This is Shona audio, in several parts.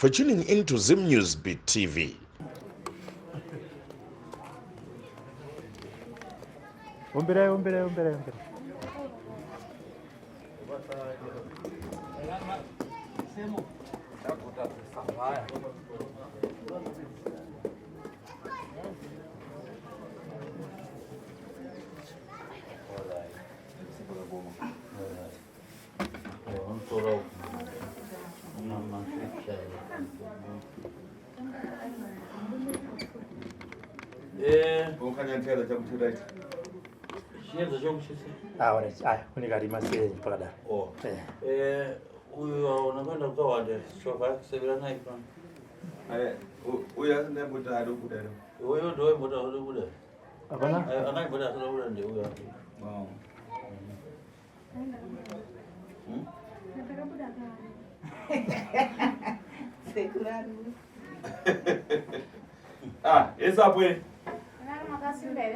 for tuning in to Zim News Beat TV. Omberai, omberai, omberai, omberai. Ah, alright. Aya, kune karima sei pakadaro. Oh. Eh. Eh, uyu unakwenda kukawanda chovha kusevera naye pano. Uyu asina ari kubuda here? Uyu ndoimbota ari kubuda. Hapana? Akaimbota asina kubuda ndeuyu. Wow. Ah, esapwe.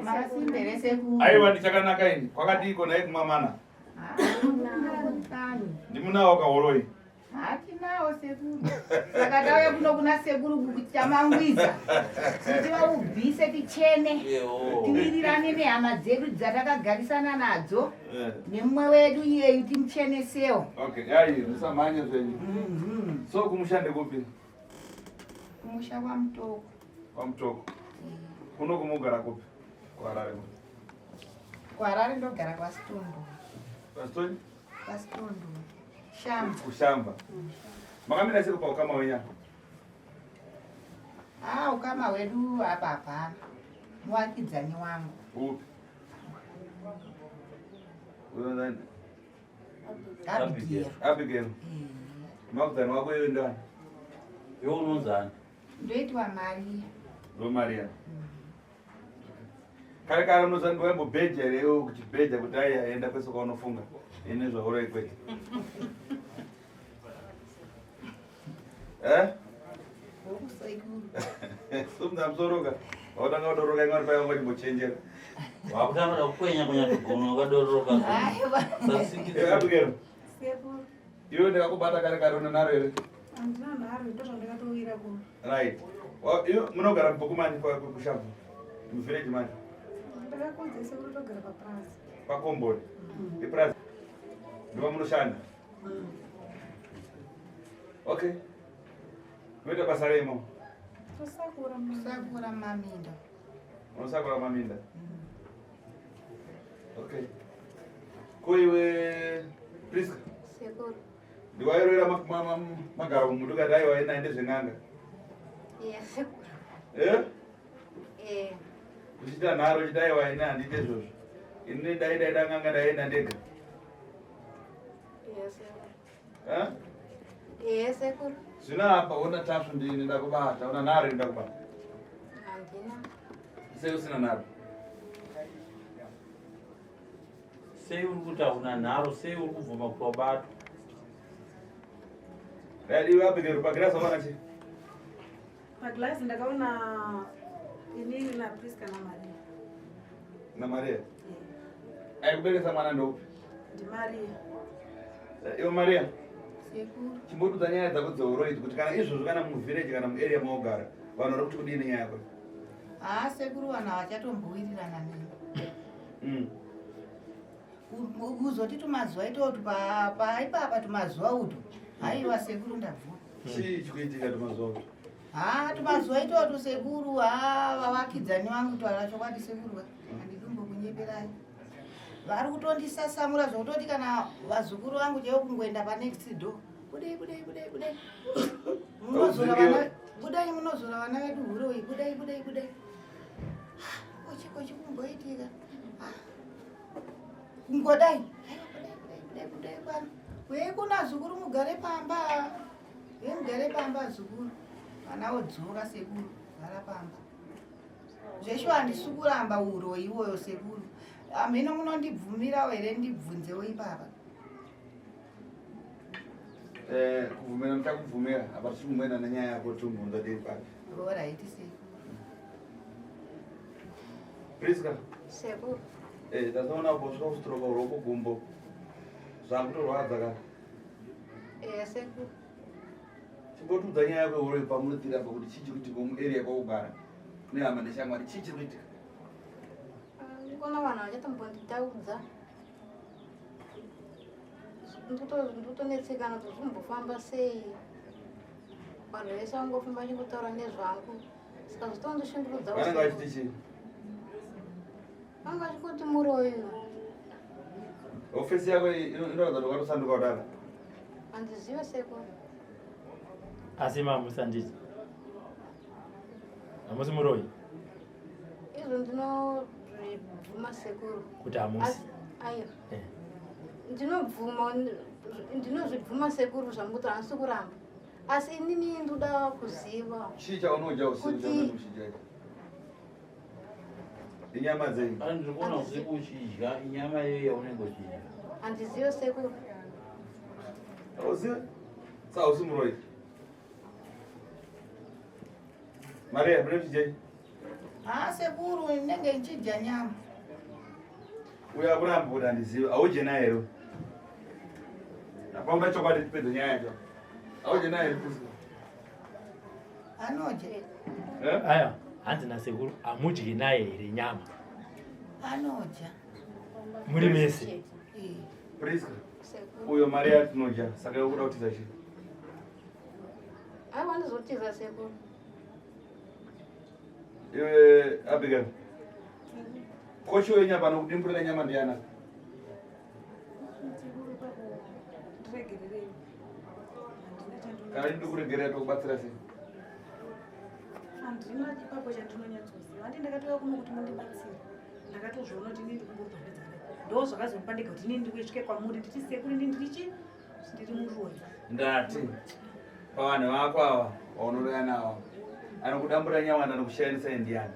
Makasimba here sekuru? Aiwa ndichakanaka ini. Kwakadiiko naye kumamana? Ndimunawo kahoroi. Hatinawo sekuru. Saka tauya kuno kuna sekuru kuchamangwiza kuti vaubvise tichene tiwirirane nehama dzedu dzatakagarisana nadzo Eh. nemumwe wedu iyeyu timuchenesewo. Okay, yayi musamhanye zvenyu. So kumushande kupi? Kumusha kwaMutoko. KwaMutoko. Kuno kumugara kupi? KuHarare. KuHarare ndogara kwaSitondo. Pastori? KwaSitondo. Shamba. Kushamba. Makamira sei paukama wenyu? Ah, ukama hwedu apa hapana. Muvakidzani wangu. Upi? Uyo nani? Abigail. Abigail. Muvakidzani wako iwe ndani? Iwe unonzani? Ndoitwa Maria. Ndo Maria. Kare kare unozani waimbobheja here iwe kuchibheja kuti ai aenda kwese kwaunofunga ine zvauroi kwete. Eh? Sekuru. Sumza musoro ka. Wautanga kudoroka imwe vari paya wanga chimbochenjera. Wakutanga kuda kukwenya kwenya tugono wakadororoka. Aiwa. Eh, Abigail, Sekuru, iwe ndakakubata kare kare une nharo here? handina nharo, ndozvandakatowira kuno. Right. Iwe munogara mubhuku mani kushamva? Muvillage mani? Ndakakunze sekuru togara papurazi. Pakomboni. Ipurazi. Ndova munoshanda? Okay. Munoita basa remo? Tosakura mama. Kusakura maminda. Unosakura maminda? Okay. Ko iwe Priska, Sekuru. ndiwairoera magaro mumuti ukati aiwa ina ndezven'anga. Iya, sekuru. Eh? Eh, Uchiita nharo uchiti aiwa ina handiite izvozvo. Ini dai daida n'anga ndaienda ndega. iya, sekuru. Eh? Iya, sekuru. Zvino apa ona tasvu ndini ndakubata, ona nharo ndakubata. Handina. Sei usina nharo? Sei uri kuti hauna nharo, sei uri kubvuma kuti wabatwa? Right, iwe Abigail, pagirasi waona chii? Paglazi ndakaona inini naPriska naMaria. NaMaria. Aikuberekesa mwana ndoupi? NdiMaria. Iwe Maria, Sekuru. chimbotudza nyaya dzako dzeuroi idzi kuti kana izvozvo kana muvillage kana muarea maugara vanhu vari kuti kudini nyaya yako? Haa sekuru vanhu havachatombowirirana neni. Kuzoti tumazuva itotu paipapa tumazuva utu. Haiwa sekuru ndabvuma. Chii chikuitika tumazuva utu? Haa tumazuva itotu sekuru haa vavakidzani vangu taura chokwadi sekuru ka. Handidumbokunyeperai. Vari kutondisasamura zvekutoti kana vazukuru vangu chaivo kungoenda panext door. Budai budai budai budai. Munozora vana budai munozora vana vedu huroi budai budai budai. Kochi kochi kumboitika. Kungodai. Aiwa budai budai budai budai pano. Wei kuna zukuru mugare pamba. Wei mugare pamba zukuru. Vana vodzoka sekuru gara pamba. Zveshuwa handisi kuramba uroi iwoyo sekuru. Hameno munondibvumirawo here ndibvunzewo ipapa. Eh, kubvumira ndichakubvumira apa tichikumboenda nenyaya yako timbunza tiri papi. Alright sekuru. Priska, Sekuru. eh, tazoona apo svika kustroka ruoko gumbo zvakutorwadza kana. Iya, sekuru. Chimbotiudza nyaya yako yehuroyi pamunotira apa kuti chii chiri kuitika muarea kwakugara nehama neshamwari, chii chiri kuitika? Ndikuona vanhu vachatombonditaudza. Ndotonetsekana kuti zvimbofamba sei. Vanhu vese vangofamba vachingotaura nezvangu. Saka zvitondishungurudza. Vanenge vachiti chii? Vanga vachingoti muroyi. Ofisi yako inoratidza kuti wakatosanduka kudaro. Handizive sekuru. Asi mamusanditi hamusi muroyi? Izvo ndinozvibvuma sekuru. Kuti hamusi? Aiwa. Ndinobvuma, ndinozvibvuma sekuru zvamukuti handisi kuramba. Asi inini ndoda kuziva. Chii chaunodya usiku chaunenge uchidya icho? Inyama dzei? Ndiri kuona usiku uchidya inyama yei yaunenge uchidya? Handizive sekuru. Hauzive? Saka hausi muroyi? Maria, mune muchidyei? Ha sekuru, ndinenge ndichidya nyama. Uyo akuramba kuti handizive. Haudye naye here? Napamba chokwadi tipedze nyaya yacho. Haudye naye here Prisca? Anodya. Eh? Aya, hanzi nasekuru hamudyi naye here nyama? Anodya. Muri mese? Eh. Prisca, Sekuru. uyo Maria tinodya, saka iwe kuda kutiza chii? Aiwa ndizotiza sekuru. Iwe Abigail, kochi wenyu apa anokudimburira nyama ndiana? Sekuru ipapo ndiregererei. Handina chandino. Kana ndikuregerera tokubatsira sei? Handina ipapo chandinonyatsoziva. Handi ndakatouya kuno kuti mundibatsire. Ndakatozviona kuti inini ndikungobva ndedzakadai. Ndo zvakazondipa ndega kuti inini ndikusvike kwamuri nditi sekuru inini ndiri chii? Ndiri muroyi. Ndati pavanhu vako ava vaunoroya navo anokudambura nyama anokushainisa ndiani?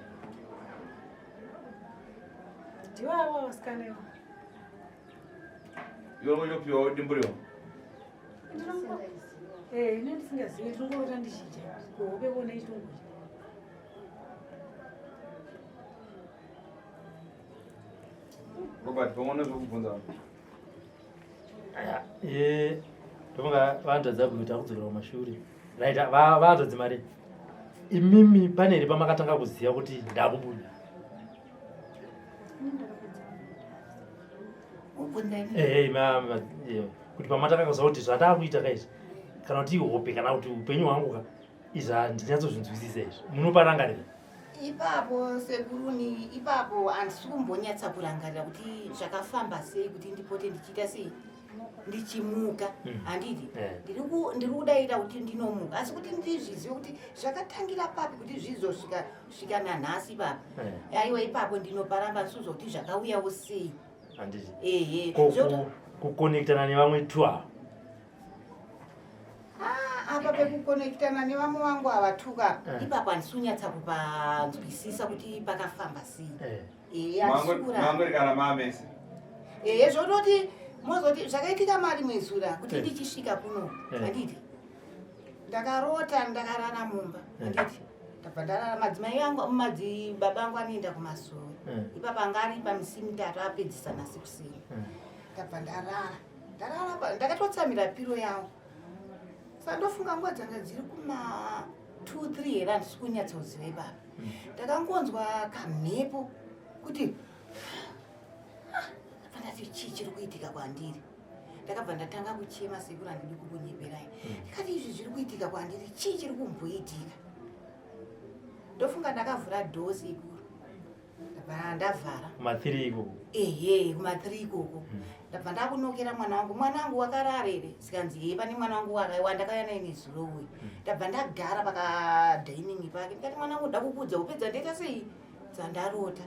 Ndivo avo vasikana ivo. Iwe unopiwa udimburiwa? Eh, ini ndisingazivi ndinongorota ndichidya. Kuhope kuona ichitongodya. Robert, pamwe unozvokubvunza. Aya, ndofunga vanzvadzi vakuita kudzokera kumashure. Right, vanzvadzi mari. Imimi pane here pamakatanga kuziva kuti ndakubuda? Ubvunza ini. Kuti pamatanga kuziva kuti zvandakuita ka izvi, kana kuti ihope kana kuti upenyu hwangu ka, izvi handinyatsozvinzwisisa izvi. Munoparangarira? Ipapo sekuruni, ipapo handisi kumbonyatsa kurangarira kuti zvakafamba sei kuti ndipote ndichiita sei ndichimuka. Handiti ndiri kudaira kuti ndinomuka, asi kuti ndizvizive kuti zvakatangira papi kuti zvizosvika svika nanhasi ipapo. Aiwa, ipapo ndinoparamba ndisuzwa kuti zvakauyawo sei. Handiti. Ehe. Ko kukonektana nevamwe tu ava? Apa pekukonektana nevamwe vangu ava tuka, ipapo handisi kunyatsa kupanzwisisa kuti pakafamba sei. Ehe, handisi kuramba. Mangori kana mamese. Ehe, zvototi mozoti zvakaitika mari mwezura kuti ndichisvika kuno, handiti ndakarota ndakarara mumba, handiti ndabva ndarara, madzimai angu madzibaba angu anoenda kumasowe. Ipapo anga ari pamisi mitatu apedzisa nhasi kuseni. Ndabva ndarara, ndarara ndakatotsamira piro yangu. Saka ndofunga nguva dzanga dziri kuma 2 3 here, handisi kunyatsoziva ipapo. Ndakangonzwa kamhepo kuti ndati chii chiri kuitika kwandiri. Ndakabva ndatanga kuchema sekuru, handidi kukunyeperai. Ndikati izvi zviri kuitika kwandiri chii chiri kumboitika? Ndofunga ndakavhura dhoo sekuru, ndabva ndavhara. Kuma3 ikoko? Ehe, kuma3 ikoko. Ndabva ndakunokera mwana wangu, mwana wangu wakarara here? Sikanzi he, pane mwana wangu wandakauya naye nezuro uyu. Ndabva ndagara pakadining pake, ndikati mwana wangu ndakukuudza upedza ndoita sei dzandarota.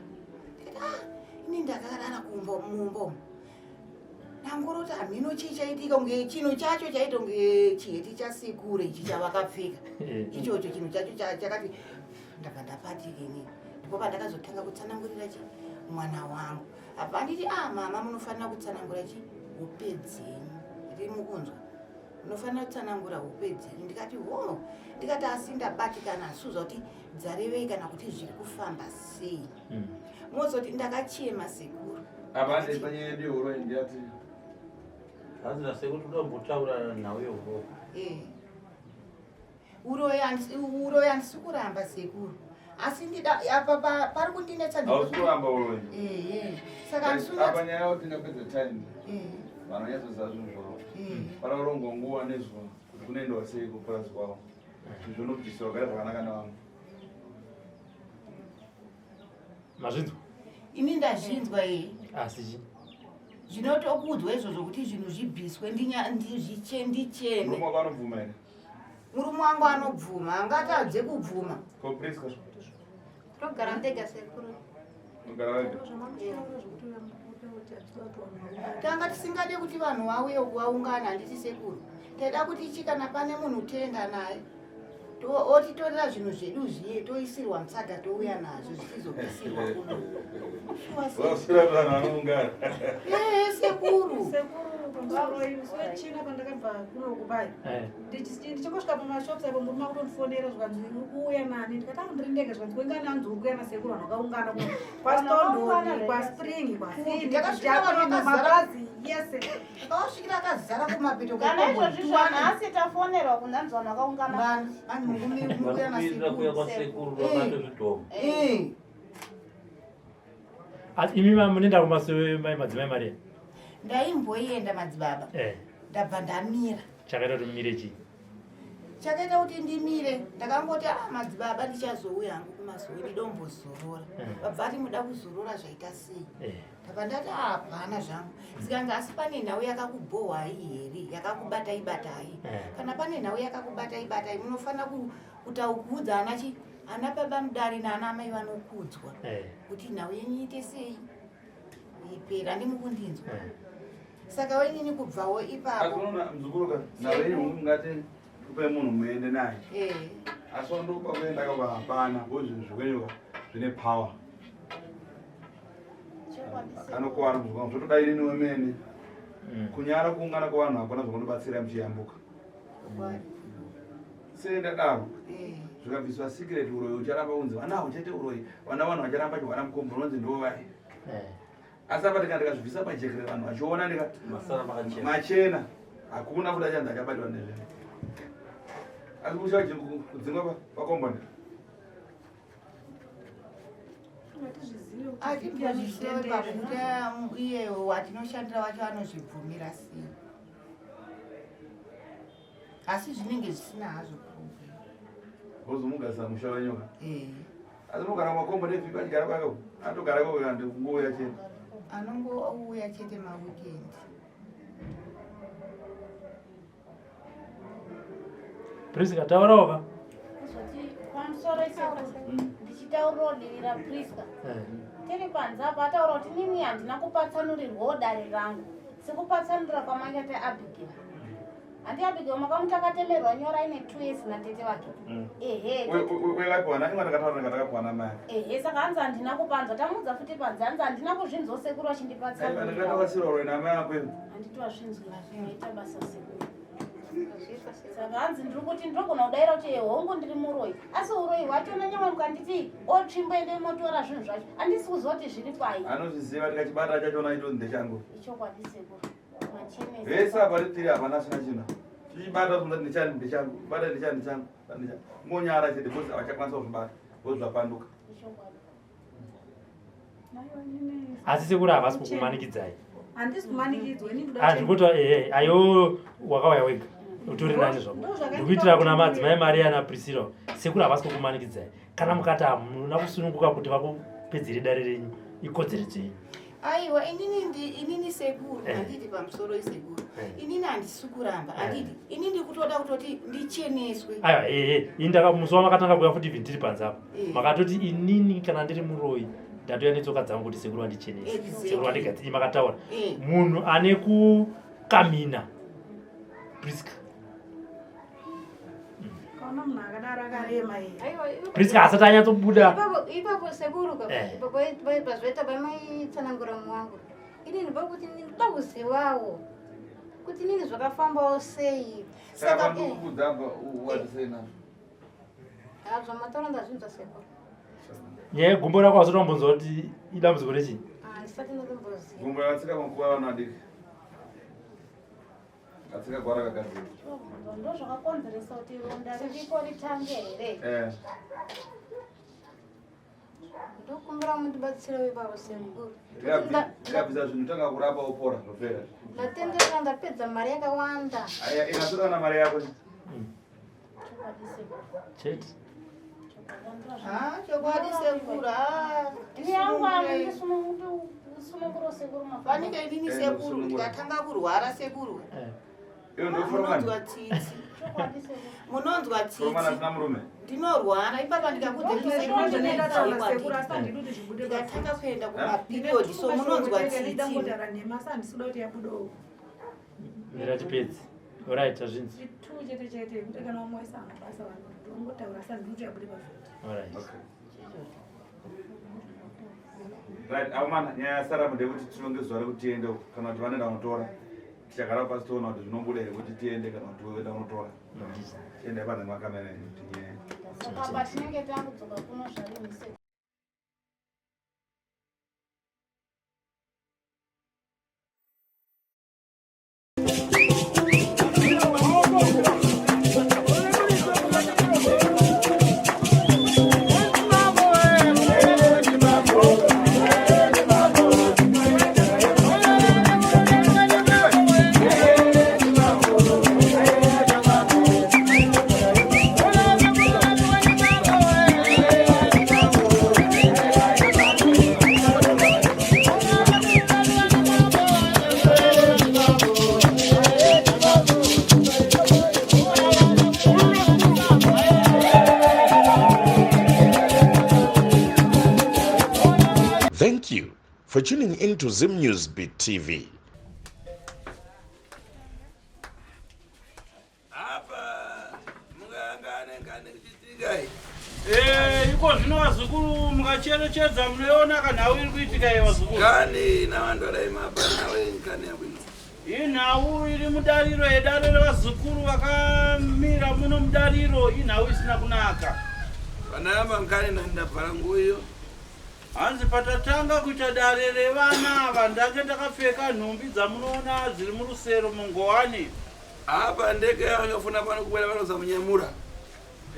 Ndikati ah, ini ndakarara kumba mumba umu ndangorota, hamhino chii chaitika, kunge chinhu chacho chaita kunge chiheti chasekuru ichi chavakapfeka ichocho, chinhu chacho chakati. Ndabva ndapatika inini. Ndipo pandakazotanga kutsanangurira chi mwana wangu. Apa anditi ah, mama munofanira kutsanangura chi hope dzenyu, ndiri mukunzwa munofanira kutsanangura hope dzenyu. Ndikati ho, ndikati asi ndabatikana asuzwa kuti dzarevei kana kuti zviri kufamba sei. Mozoti ndakachema sekuru. Apa ande panyaya yedu yehuroyi ndiyati Hanzi nasekuru toda kumbotaura nhau yehuroyi. Uroyi uroyi handisi kuramba sekuru, asi ndida apa pari kundinetsa. Hausi kuramba uroyi. Ehe, saka handisi Apa nyaya yekuti tingapedza time, vanonyatsoziva zvinhu zvavo. Panorongo nguva nezuva kuti kunoendwa sei kupurazi kwavo, zvinobviswa gara zvakanaka nevamwe. Mazvinzwa? Ini ndazvinzwa, ee. Asi chi? Zvinotokudzwa izvozvo kuti zvinhu zvibviswe, ndichene. Murume wako anobvuma here? Murume wangu anobvuma, angatadze kubvuma? Ko Priska? Togara ndega, sekuru. Unogara wega? Tanga tisingade kuti vanhu vauye vaungana, handiti sekuru? Taida kuti ichi kana pane munhu toenda naye, otitorera zvinhu zvedu zviye, toisirwa mutsaga, touya nazvo zvichizobvisirwa kuno. Shuwa, sekuru. Wasira vanhu vanoungana. Ee, sekuru. Sekuru, pamusoro, musi wechina pandakabva kuno kubai, ndichingosvika pamashops apo, murume akutondifonera, zvikanzi, "Uri kuuya nani?" Ndikati, "Ah, ndiri ndega." Zvikanzi, "Kuingana?" Hanzi, "Uri kuuya nasekuru, vanhu vakaungana kuno kwaStondoni, kwaSpring, kwasini." Ndakasvika vanhu vakazara. Mapazi yese. Takawasvikira akazara kumapeto. Kana izvozvi zvanhasi tafonerwa kunzanzi vanhu vakaungana. Vanhu mukuuya Varikumirira kuuya nasekuru. kwasekuru vabate zvidhoma. Asi imi munoenda kumasowe, madzimai Maria? Ndaimboenda, madzibaba. Ndabva ndamira. Chakaita kuti mumire chii? Chakaita kuti ndimire, ndakangoti, "A madzibaba, ndichazouya hangu kumasowe, ndidombozorora." Vabva ati, "Muda kuzorora zvaita sei?" Ndabva ndati, "Hapana zvangu." Zikanzi, "Asi pane nhau yakakubhohwai here, yakakubatai batai? Kana pane nhau yakakubatai batai, munofanira kutaukudza ana chi ana baba mudare naana amai vanokudzwa kuti nhau yenyu iite sei, ipera." Handimukundinzwa? Saka wenini kubvawo Asi ipapo. unoona muzukuru ka, nhau yenyu mungati kupe munhu muende naye, asi wandokupa kuenda kaba hapana, because zvinhu zvikwenyuka zvine power. Anokuwara muzukuru wangu, zvotoda inini wemene. Kunyara kuungana kwevanhu hakuna zvakunobatsira muchiyambuka. Sei ndadaro? Zvikabviswa secret, uroyi ucharamba unzi vana huchaite uroyi, vana vanhu vacharamba chihwana mukombo unonzi ndo vai. Asi apa ndikazvibvisa pajekerere, vanhu vachiona, ndika Masara makachena. Machena, hakuna futi achanzi achabatwa nezvinhu. Asi kusha kudzingwa pakomboni. Atimbozvizive pakuti iye watinoshandira wacho anozvibvumira sei, asi zvinenge zvisina hazvo problem. Ozomugadzisa musha wenyoka. Asi mugara makombo nevipi achigara kwake, atogara kwako kana kungouya chete? Anongouya chete maweekend. Priska, taurawo ka. Kuzoti pamusoro, sekuru, ndichitaurirawo divi raPriska. Tiri panze apa ataura kuti, "Nini handina kupatsanurirwawo dare rangu sekupatsanurira kwamaita Abigail." Handi Abigail makamuti akatemerwa nyora aine 2 years natete vake? Ehe. Wekapiwana imwe ndakataura ndakakapiwana mai. Ehe, saka hanzi handina kupanzwa. Tamudza futi panze, hanzi handina kuzvinzwa sekuru vachindipatsanurira. Ndakatawasira uroyi namai ako imi. Handiti wazvinzwa? Maita basa, sekuru. Saka hanzi ndiri kuti ndinogona kudaira kuti hongu, ndiri muroyi, asi uroyi hwachona nyamwe mukanditi otsvimbo ende motora zvinhu zvacho, handisi kuziva kuti zviri pai. Anozviziva, tikachibata chachona icho ndechangu. Ichokwadi, sekuru, machenesa. Vese apa tiri hapana asina chino tichibata kuti ndechani, ndechangu, bata ndechani, ndechangu, bata ndechani. Ngonyara chete because havachakwanisa kuzvibata because zvapanduka. Ichokwadi. Asi sekuru havasi kukumanikidzai? Handisi kumanikidzwa ini, ndoda. Ah, ndikuti ehe, ayo wakauya wega, utori nani zvako. Ndikuitira kuna madzimai Maria naPriscilla, sekuru havasi kukumanikidzai. Kana mukati hamuna kusununguka kuti vakupedzere dare renyu, ikodzero dzenyu. Aiwa, inini inini sekuru, handiti pamusoro, isekuru, inini handisi kuramba, handiti inini ndikutoda kutoti ndicheneswe. Aiwa, ehe, ini ndaka musi wamakatanga kuuya futi, even tiri panze apa, makatoti, "Inini kana ndiri muroyi, ndatoya netsoka dzangu kuti sekuru vandichenese." "Sekuru vandigadziri," makataura. Munhu ane kukamina, Priska. Kaona munhu akadaro akarema iye. Aiwa, ipapo- Priska asati anyatsobuda. Ipapo sekuru ka, ipapo pazvaita pamaitsanangura muwangu, inini pakuti ndinoda kuzivawo kuti inini zvakafambawo sei. Saka Saka pandikukudza apa wati sei nazvo? Ah, zvamataura ndazvinzwa, sekuru. Nyaya yegumbo rako wasati wambonzwa kuti idambudziko rechii? Ah, ndisati ndatomboziva. Gumbo rakatsika makuva vanhu vadiki. Katsika gwara kagadzirwa. Ndozvakakonzeresa kuti ronda riripo ritange here? Eh. Ndokumbira mundibatsirewo ipapo sekuru. Tikabvisa zvinhu tanga kurapa wopora zvopera. Ndatenderera ndapedza mari yakawanda. Aya inatora na mari yako. Chete. Ah, chokwadi sekuru. Ah, Yangu andisununguro sekuru mafana. Fanike inini sekuru ndikatanga kurwara sekuru. Iyo ndoforomani. Munonzwa tsitsi. Munonzwa Foromani tsitsi. asina murume. Ndinorwara ipapa ndikakudza ndikatanga kuenda kumapiriodi so munonzwa tsitsi. Mira tipedze. Alright, hazvinzi. Two chete chete kuti kana wamoisa mabasa vanhu ongotaura asi handidi kuti yabude pavhidhiyo. Alright. Okay. Right, amana nyaya yasara ndeyekuti tironge zuva rekuti tiende kana kuti vanoenda kunotora. Tichagara pasi toona kuti zvinobuda here kuti tiende kana kuti voenda kunotora. Tiende panze makamera kuti nyaya. Saka patinenge takudzoka kuno zvarini sekuru? Thank you for tuning in to Zim News Beat TV. Apa mungangane ngane kuchitika iyi. Eh, iko zvino vazukuru mukacherechedza munoiona kanhau iri kuitika iyi vazukuru. Kani navantu vadaimapa nawe nkani yabwino. Inhau iri mudariro yedare revazukuru vakamira muno mudariro inhau isina kunaka. Vanayamba nkani ndabvara nguyo. Hanzi patatanga kuita dare revana ava ndange ndakapfeka nhumbi dzamunoona dziri murusero mungowani. Apa ndege yangafuna pano kuwela vanozamunyamura.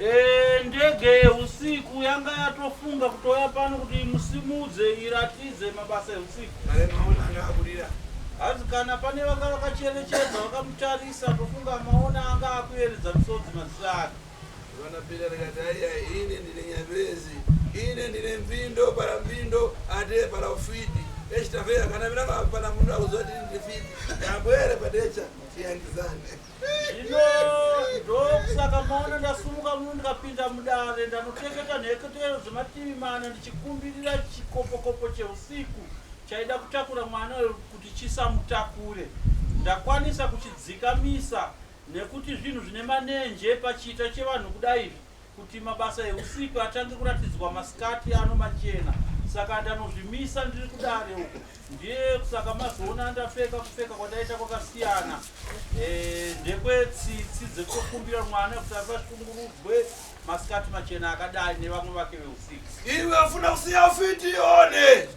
E, ndege yeusiku yanga yatofunga kutouya pano kuti imusimudze iratidze mabasa eusiku. Kare maona anga aburira. Hanzi kana pane vanga vakacherechedza vakamutarisa tofunga maona anga akuyeredza misodzi maziso ake. Vanapinda ndikati aiya ine ndine nyapezi ine ndine mvindo para mvindo ate para ufiti echitafera kana vinanga pana munhu akuzoti ndifiti yabwere padecha tiyangizane. Zvino ndokusaka maona ndasumuka muno ndikapinda mudare ndanoteketa nheketero dzemativi mana ndichikumbirira chikopokopo cheusiku chaida kutakura mwana uyu kuti chisamutakure. Ndakwanisa kuchidzikamisa nekuti zvinhu zvine manenje pachiita chevanhu kudai izvi kuti mabasa eusiku atange kuratidzwa masikati ano machena. Saka ndanozvimisa ndiri kudare uko. Ndiye kusaka mazoona ndapfeka kupfeka kwandaita kwakasiyana. Eh, ndekwetsitsi dzekutokumbira mwana kuti asashungurudzwe masikati machena akadai nevamwe vake veusiku. Iwe afuna kusiya ufiti one.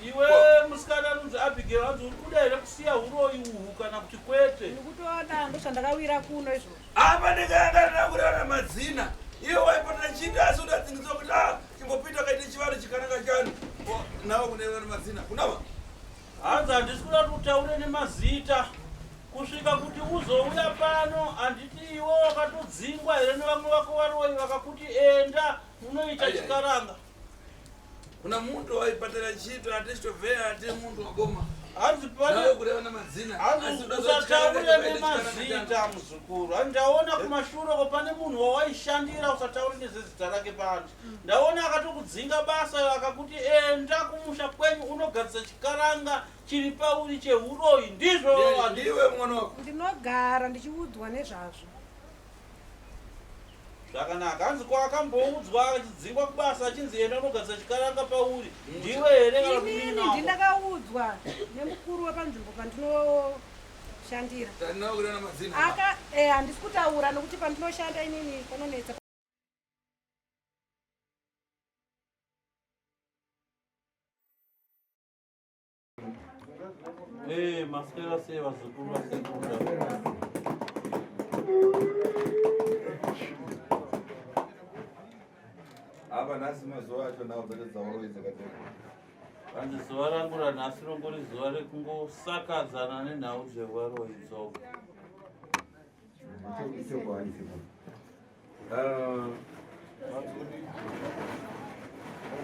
Iwe musikana anonzi Abigail anzi uri kuda here kusiya huroyi uhu kana kuti kwete? Ndikutoda ndozvandakawira kuno izvozvo. Apa ndikanga ndakurara madzina. Iwe waipota chinda asi udatsingidzwa kuti ah chimbopinda kaite chivanhu chikanaka chani. Nawo kune vanhu madzina. Kunava. Hanzi handisi kuda kuti utaure nemazita kusvika kuti uzouya pano handiti iwe wakatodzingwa here nevamwe vako varoyi vakakuti enda unoita chikaranga. Kuna muntu waipatira chito ate chitovheya ate muntu wagoma. Hanzi pane Nawe kureva namadzina. Hanzi Asi udazochikaranga usataure chakaita chikaranga chani. nemazita muzukuru. Hanzi ndaona kumashure uko pane munhu wawaishandira usataure nezvezita rake pano. Ndaona akatokudzinga basa akakuti enda kumusha kwenyu unogadzisa chikaranga chiri pauri chehuroyi ndizvo Ndiwe mwana wako. Ndinogara ndichiudzwa nezvazvo. Zvakanaka. Hanzi kwakamboudzwa achidzingwa kubasa achinzi enda unogadzisa chikaranga pauri ndiwe here kana kuti Inini munin'ina wako? ndindakaudzwa nemukuru wepanzvimbo pandinoshandira. Tanawo kureva namadzina. Aka eh handisi kutaura nokuti pandinoshanda inini panonetsa. Eh, maswera sei vazukuru vasekuru. Apa nhasi mazuva acho nhau dzacho dzauroyi dzakateka. Hanzi zuva rangu ranhasi rongori zuva rekungosakadzana nenhau dzevaroyi dzoga.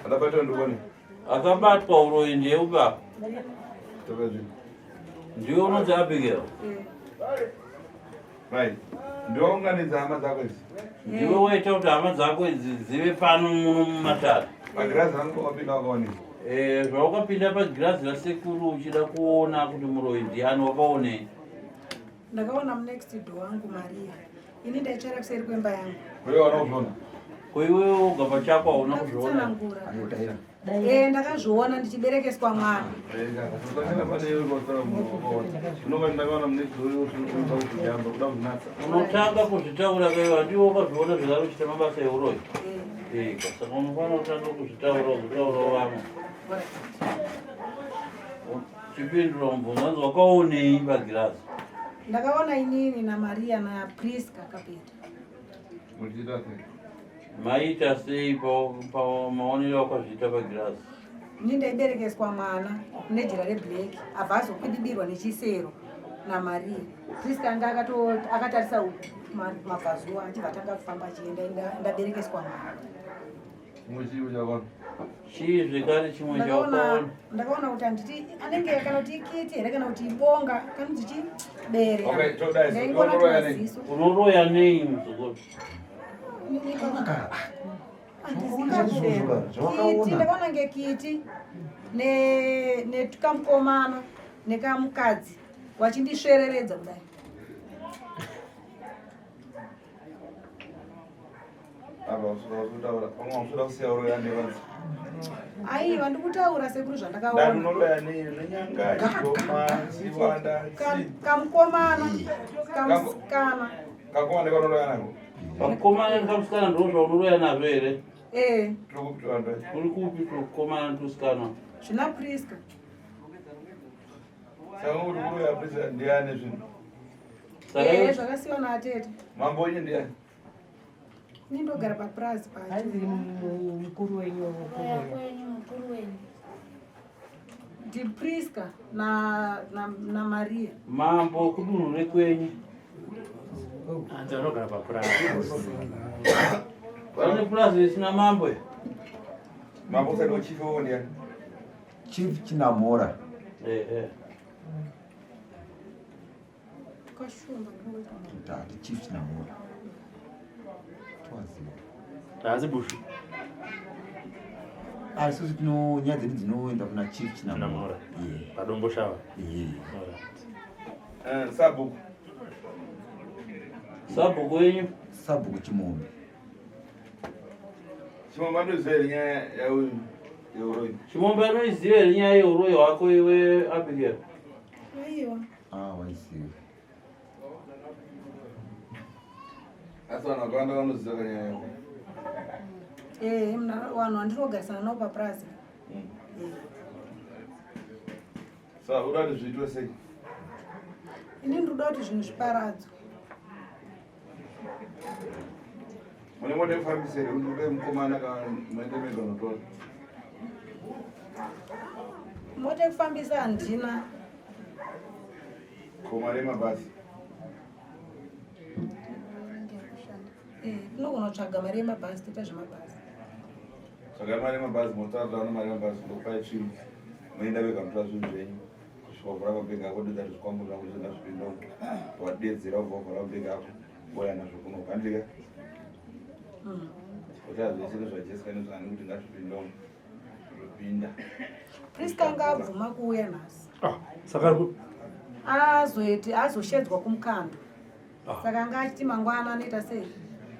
Akabatwa ndikuone. Akabatwa uroyi ndeupi apa? Ndiwe unonzi Abigail. Right. Ndiwaunganidza hama dzako idzi. Ndiwe waita kuti hama dzako idzi dzive pano muno mumatare. Pagirazi rangu wakapinda wakaonei? Eh, zvawakapinda pagirazi rasekuru uchida kuona kuti muroyi ndiani wakaonei? Ndakaona munext door wangu Maria. Ini ndaitsvaira kuseri kwemba yangu. Wewe hauna kuzviona? Ko iwewe woga pachako hauna kuzviona? Ndakutsanangura. Eh, ndakazviona ndichiberekeswa mwana. Unotanga kuzvitaura kaiwa ndiwe wakazviona zvekare uchiita mabasa euroyi. Eh, saka unofanira kutanga kuzvitaura uzotaurawo vamwe. Chipindura mubvunzo hanzi wakaonei pagirazi? Ndakaona inini naMaria naPriska Kapeta. Muchiita sei? Maita sei pamaonero akazviita pagirazi? Ini ndaiberekeswa mwana nejira reblack abva azokwidibirwa nechisero naMaria. Priska anga akatarisa mabvazuva achibva atanga kufamba achienda ndaberekeswa mwana. Chimwe chii chakaona? Chii zvekare chimwe chakaona? Ndakaona kuti handiti anenge kana kuti ikiti here kana kuti ibonga kana kuti chii bere. Okay, todai. Ndaingoona Unoroya nei? tumaziso. Unoroya nei muzukuru? Kiti ndakaona ngekiti nekamukomana nekamukadzi wachindisvereredza kudai. Apa usikuda kutaura, pamwe usikuda kusiya uroya nevanzi. Aiwa ndikutaura sekuru Ndani zvandakaona. unoroya nei? Nenyanga, chigoma, chiwanda, chii? Kamukomana, kamusikana. Kakomana kaunoroya nako? Kamukomana nekamusikana ndoo zvaunoroya nazvo here? Eh. Tiri kupi vanhu vacho? Turi kupi tukomana netusikana? Zvina Priska. Saka kuti kuroya Priska ndiani zvinhu? Eh, zvakasiyiwa naatete. Mambo wenyu ndiani? Ini ndogara papurazi pacho. Hanzi mukuru wenyu Kuroya kwenyu mukuru wenyu. NdiPriska naMaria. Mambo kudunhu rekwenyu. Hanzi vanogara papurazi. Pane purazi risina mambo here? Mambo usati wachief wavo ndiani? Chief Chinamhora. Ehe. Kwashumba Ndati Chief Chinamhora. Twaziva. Hanzi bushu. Ah, isusu tino nyaya dzedu dzinoenda kuna Chief Chinamhora. Chinamhora. Padomboshava. Yeah. Sabhuku. Sabhuku wenyu? Sabhuku Chimombe. Chimombe anoziva here nyaya yauyu yeuroyi? Chimombe anoiziva here nyaya yeuroyi hwako iwe Abigail? Aiwa. Ah, waiziva. Asi vanhu vakawanda vanoziva kanyaya yako. Eh, vanhu vandinogarisana navo papurazi. Saka uda kuti zviitwe sei? Ini ndinoda kuti zvinhu zviparadzwe. Mune mota yekufambisa here kuti ude mukomana kana muende mega unotora? Mota yekufambisa handina. Ko mari yemabhazi? Eh, tinogona kutsvaga mari yemabhazi toita zvemabhazi. Tsvagai mari yemabhazi motaura mari yemabhazi ndokupai tsvimbo. Moenda vega mutora zvinhu zvenyu. Kusvika kuvhura mabhegi ako dodza zvikwambo zvangu zvese ngazvipinde umu. Wadedzera ubva wavhura mabhegi ako wouya nazvo kuno. Handika? Otaura zvese nezvaJessica nezvaani kuti ngazvipinde umu. Zvopinda. Priska anga abvuma kuuya nhasi. Saka Azoiti azoshedzwa kumukando. Saka anga achiti mangwana anoita sei?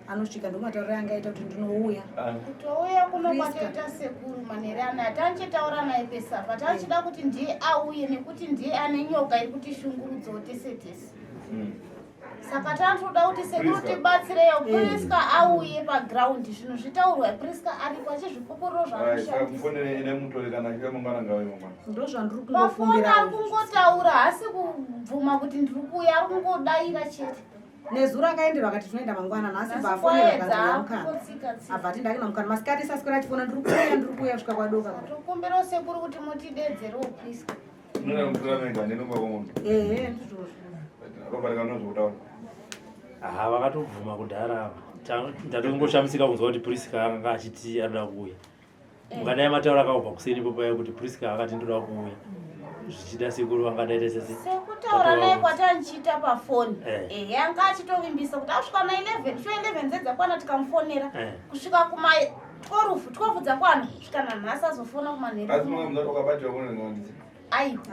Anosvika ndomatauriro anga aita kuti ndinouya. Kutouya kuno Priska. kwatoita sekuru manhere anaya tanchitaura naye pese apa tachida kuti ndiye auye nekuti ndiye ane nyoka iri kutishungurudzawo tese tese. Saka tanotoda kuti sekuru Priska. tibatsireyo Priska auye pagiraundi zvinhu zvitaurwa Priska aripo achizvipupuriro Alright, saka zvaanoshandisa. mufonere ine mutori kana achida mangwana ngauye mangwana. Ndozvandiri Pafoni ari kungokumbirawo. kungotaura haasi kubvuma kuti ndiri kuuya ari kungodaira chete. Nezuro akaenderwa akati tinoenda mangwana nhasi Nhasi bva afonera kwaedza, akanzi uya mukana. kutsika-tsika. Abva ati ndakina mukana masikati saswera achifona ndiri kuuya ndiri kuuya kusvika kwadoka. Tokumbirawo sekuru kuti mutidedzerewo Priska. Ehe ndizvozvo. Ha vakatobvuma kudhara ava. Ndatongoshamisika kunzwa kuti Priska akanga achiti anoda kuuya. Mukadai mataura akabva kuseni ipopo paya kuti Priska akati ndoda kuuya. Zvichida sekuru vangadaita sese. Sekutaura naye kwatanichiita pafoni. Eh. Ehe anga achitovimbisa kuti asvika na 11, sure 11 dzedzakwana tikamufonera. Eh. Kusvika kuma 12, 12 dzakwana kusvika nanhasi azofona kumanheru. Aiwa.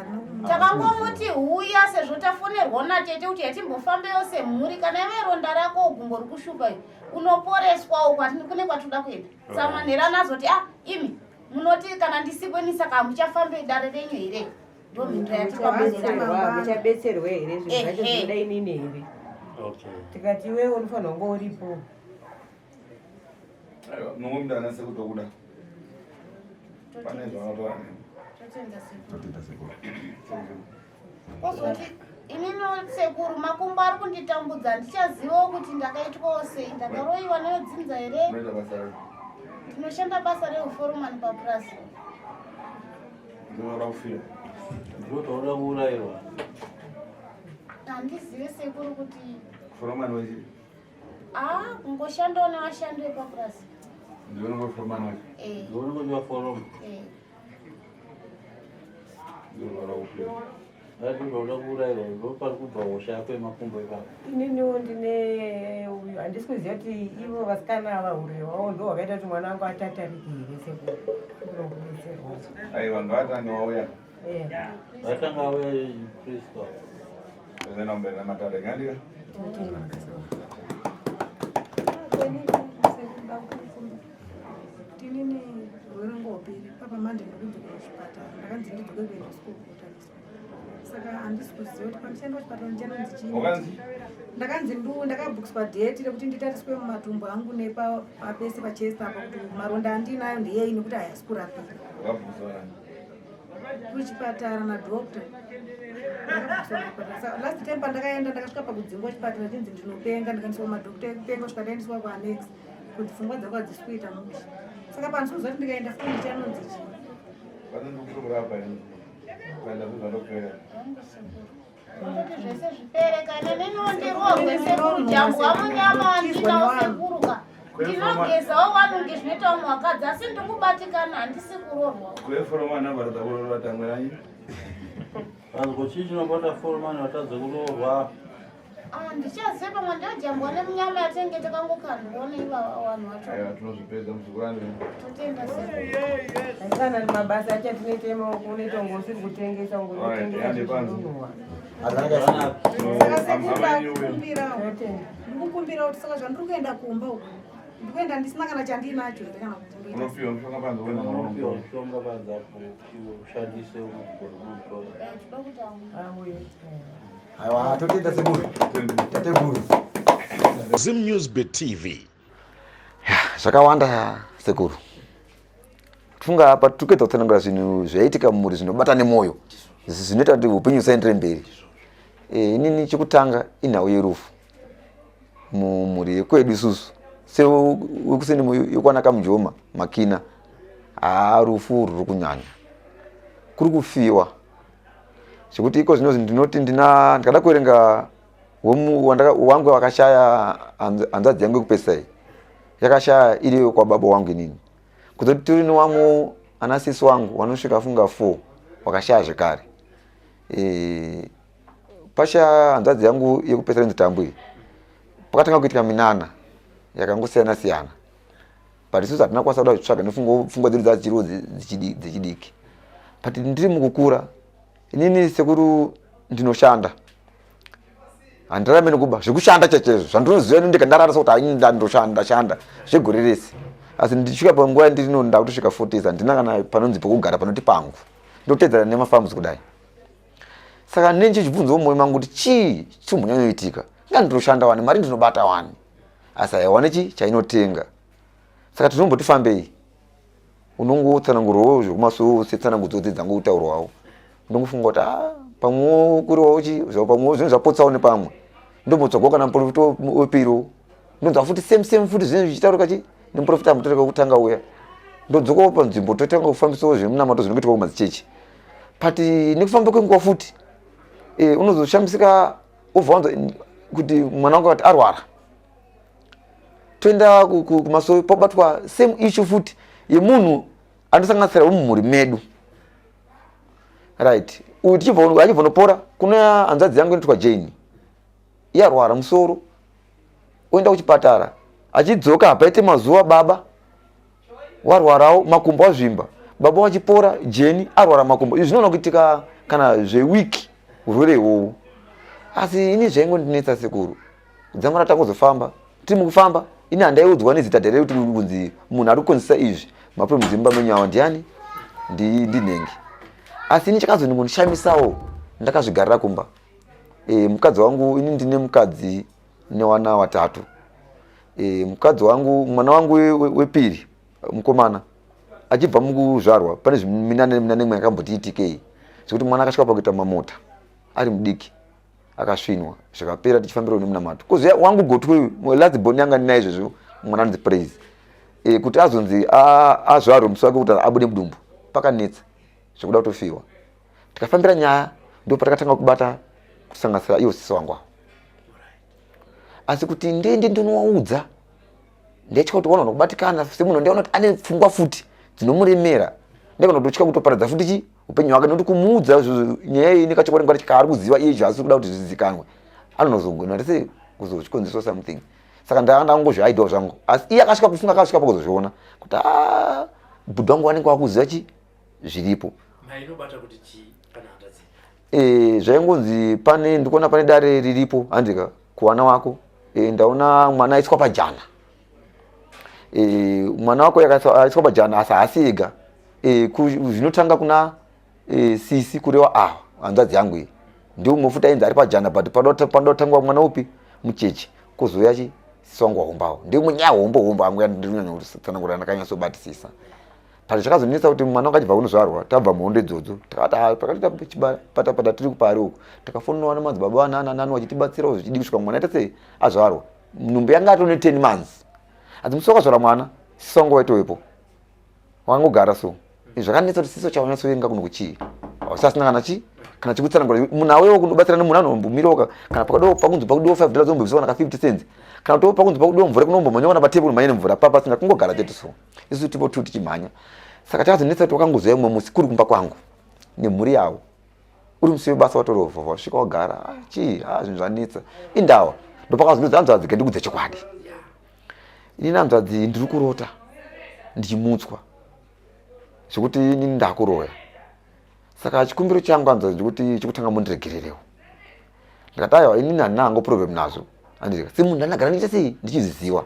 Takangomuti huya sezvo tafonerwa natete kuti yatimbofambeyo semhuri kana ive ronda rako gumbo rikushupa iri unoporeswawo kune kwatoda kuenda. Saka manheru anazoti ah imi munoti kana ndisikweni saka hamuchafambe dare renyu here? Ndomhinduro yatakamutsana. Muchabetserwa here zvinhu zvacho Ehe. zvinoda inini here? Okay. Tikati iwewe unofanira kunge uripo. Nomwe pane zvavanotaura nemi. Totenda sekuru. Totenda sekuru. Kozoti inini sekuru makumbo ari kunditambudza handichazivawo kuti ndakaitwawo sei ndakaroyiwa nedzinza here Unoita basa rei? ndinoshanda basa reuforomani papurasi Ndinoda kufira. Ndinotoda kuurayirwa. handizive sekuru kuti Foromani wechi? a kungoshandawo nevashandi vepapurasi Ndiwe unongo foromani wacho? Eh. Ndiwe unongo foroma. Eh. Ndinoda kufira. Ndinoda kuurayirwa ndo pari kubva hosha yako yemakumbo ipapo. Ininiwo ndine uyu handisi kuziva kuti ivo vasikana ava hure hwavo ndo hwakaita kuti mwana wangu atatarike here sekuru. Ndinokubetserwa. Aiwa ngavatange wauya. Eh. Vatanga vauya Priska. Tozoenda kumberi namatare ngandika. Tinini rwere ngopiri papa manje ndikubve kuchipatara ndakanzi ndidzoke kuenda school kotariswa saka handisi kuziva kuti pandishaenda kuchipatara ndichanonzi chii Wakanzi? ndakanzi ndu ndakabhukiswa dheti rekuti nditariswe mumatumbu angu nepapese pachest apa kuti maronda andinayo ndeyei nekuti hayasi kurapika Wakabvunzwa nani? kuchipatara nadhokta Ndakabhukiswa kuchipatara. Saka last time pandakaenda ndakasvika pakudzingwa chipatara chinzi ndinopenga ndikaendeswa kumadhokta ekupenga kusvika ndaendeswa kuanex kuti pfungwa dzako hadzisi kuita mushe saka pandinoziva kuti ndikaenda futi ndichanonzi chii Kwanza ndikukurapa ini. Kuenda kuzvatopera. Kutoti zvese zvipere kana neniwo ndirohwe sekuru jambwa munyama wandinawo sekuru ka ndinogezawo vanonge zvinoitawo mwakadzi asi ndingubatikana handisi kurorwa Kuye foromani abaradza kurora tangwe yanyu. Vanhu chii chinobata foromani vatadze kuroorwa? Ah, ndichaziva pamwe ndojambwa nemunyama yatinenge takangokandwa neivava vanhu vacho Aiwa tinozvipedza muzukuru totenda sekuru Asi kana mabasa acho atinoita emaoko unoita kunge usiri kutengesa kunge Alright, unotengesa yande panze. zvinonhuhwa. saka sekuru ndakukumbirawo ndikukumbirawo kuti saka zvandiri kuenda kumba uku ndikuenda ndisina kana chandinacho here kana kuti ndoita sei? Unopiwa mushonga panze woenda Unopiwa mushonga panze apo kuti ushandise ugone kuutora. Aiwa totenda sekuru. Tateguru. Zim News Bit TV. Zvakawanda sekuru. Funga apa tiri kuedza kutsanangura zvinhu zvaiitika mumhuri zvinobata nemwoyo zvinoita kuti upenyu husaendere mberi. Eh, inini chekutanga inhau yerufu mumhuri yekwedu isusu sewekuseni yekwana kamujoma makina haa rufu ruri kunyanya kuri kufiwa zvekuti iko zvino ndinoti ndina ndikada kuverenga wangu wakashaya hanzvadzi yangu yekupedzisa iyi yakashaya iri kwababa wangu inini kuzoti tiri newamwe ana sisi wangu wanosvika funga 4 wakashaya zvekare e, pashaya hanzvadzi yangu yekupedzisa inonzi tambu iyi pakatanga kuitika minana yakangosiyana siyana but isusu hatina kukwanisa kuda kutsvaga nepfungwa dzedu dzachiriwo dzechidiki but ndiri mukukura inini sekuru ndinoshanda handirarame nekuba zvekushanda chachaizvo zvandinoziva ini ndega ndarara sekuti haini ndandoshanda shanda zvegore rese asi ndichisvika panguva yandirino ndakutosvika 40 handina kana panonzi pekugara panoti pangu ndotedzana nemafarms kudai saka ndine ndichibvunzawo mumwoyo mangu kuti chii chimbonyanyoitika inga ndinoshanda wani mari ndinobata wani asi haiwane chi chainotenga saka tinomboti fambei unongotsanangurwawo zvekumasowo setsanangudzo dze dzangotaurwawo ndongofunga kuti ah pamwewo kuriwawo chi pamwewo zvinhu zvapotsawo nepamwe. Ndombotsvagawo kana muprofita wepiro. Ndonzwa futi same same futi zvinenge zvichitaurika chi nemuprofita amutoreka kutanga uya. Ndodzokawo panzvimbo totanga kufambisawo zvemunamato zvinongoitwa kumadzichechi. But nekufamba kwenguva futi eh, unozoshamisika wobva wanzwa kuti mwana wangu akati arwara. Toenda kumasowe pobatwa same issue futi yemunhu anosanganisira wemumhuri medu. Right, uyu tichibva achibva nopora kune hanzvadzi yangu inoitwa Jane, iyarwara musoro, oenda kuchipatara, achidzoka hapaite mazuva baba warwarawo makumbo azvimba, baba wachipora, Jane arwara makumbo. Izvi zvinoona kuitika kana zvewiki urwere ihwohwo. Asi ini zvaingondinetsa sekuru, dzamara takuzofamba tiri mukufamba ini handaiudzwa nezita dhere kuti kunzi munhu ari kukonzesa izvi maproblems emumba menyu awa ndiani ndinenge. Asi ini chakazondingondishamisawo ndakazvigarira kumba. E, mukadzi wangu ini ndine mukadzi newana watatu. E, mukadzi wangu mwana wangu wepiri mukomana achibva mukuzvarwa pane zviminane minane imwe yakamboti itikei zvekuti mwana akasvika pakuita mamota ari mudiki akasvinwa zvikapera tichifambirawo nemunamato. Kozouya wangu gotwe last born yanga ndinaye izvezvo mwana anonzi Praise. E, kuti azonzi azvarwe musi wake kuti abude mudumbu pakanetsa zvekuda kutofiwa. Tikafambira nyaya ndipo patakatanga kubata kusanganisira iwo sisi wangu avo. Asi kuti ndiende ndinowaudza ndaitya kuti waona kubatikana semunhu ndaona kuti ane pfungwa futi dzinomuremera ndaigona kutotya kutoparadza futi chi upenyu hwake nekuti kumuudza nyaya iyi nekachokwadi ngwari kaari kuziva iye zvaasi kuda kuti zvizikanwe anozogona tese kuzozvikonzeswa something. Saka ndanga ndangozviaidiwa zvangu asi iye akasvika kufunga akasvika pakuzozviona kuti a bhudhi wangu vanenge vakuziva chi zviripo. E, zvaingonzi pane ndikuona pane dare riripo handika kuwana wako e, ndaona mwana aiswa pajana. E, mwana wako aiswa pajana asi haasi ega. E, zvinotanga kuna e, sisi kureva ava hanzvadzi yangu iyi ndiwo umwe futi ainzi ari pajana but panoda kutangwa mwana upi mucheche kozouya chi sisi wangu wahombawo ndiwo umwe nyaya hombo hombo angu yandiri kunyanya kutsanangura ndakanyatsobatisisa. But chakazonetsa kuti mwana wanga achibva kunozvarwa tabva muhondo idzodzo takati ah, pakati chipatapata tiri kupari uku takafonwa namadzibaba vanana nani vachitibatsirawo zvichidi kusvika mwana aita sei azvarwa. Nhumbu yanga atone 10 months asi musi wakazvara mwana sisi wangu waitowepo wangogara so zvakanetsa kuti siso chawanyatsovenga kuno kuchii usasina kana chi kana chikutsanangura munhu auyewo kunobatsira nemunhu anombomirawo kana pakadiwa pakunzi pakudiwa 5 dollars ombobvisa kana ka 50 cents kana kuti pakunzi pakudiwa mvura kunombomhanya kana patepu kunomhanya nemvura papa pasina kungogara chete so isu tipo tu tichimhanya. Saka chakazonetsa kuti wakangozouya mumwe musi kuri kumba kwangu nemhuri yavo uri musi webasa watorovha wasvika wagara chii zvinhu zvanetsa indawa. Ndopakazonzi hanzvadzi ndikudze chokwadi ini hanzvadzi ndiri kurota ndichimutswa zvekuti ini ndakuroya. Saka chikumbiro changu hanzvadzi chekuti chekutanga mundiregererewo. Ndikati aiwa inini handina hangu problem nazvo. Handika semunhu ndandagara ndichiita sei ndichizviziva.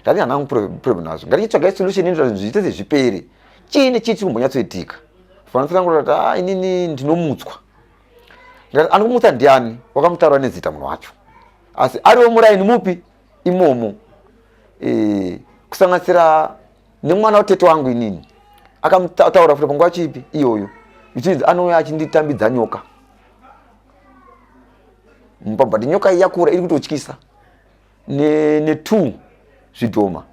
Ndati handina hangu problem nazvo. Ngatichitsvagai solution inoita kuti zviite sezvipere. Chii nechii chiri kumbonyatsoitika. Fanira kuti ah inini ndinomutswa. Ndikati anokumutsa ndiani? Wakamutaura nezita munhu wacho. Asi ariwo muraini mupi imomo. E, kusanganisira nemwana watete wangu inini akamutaura futi panguva chipi iyoyo ichinzi anouya achinditambidza nyoka but nyoka iyi yakura iri kutotyisa ne2 zvidhoma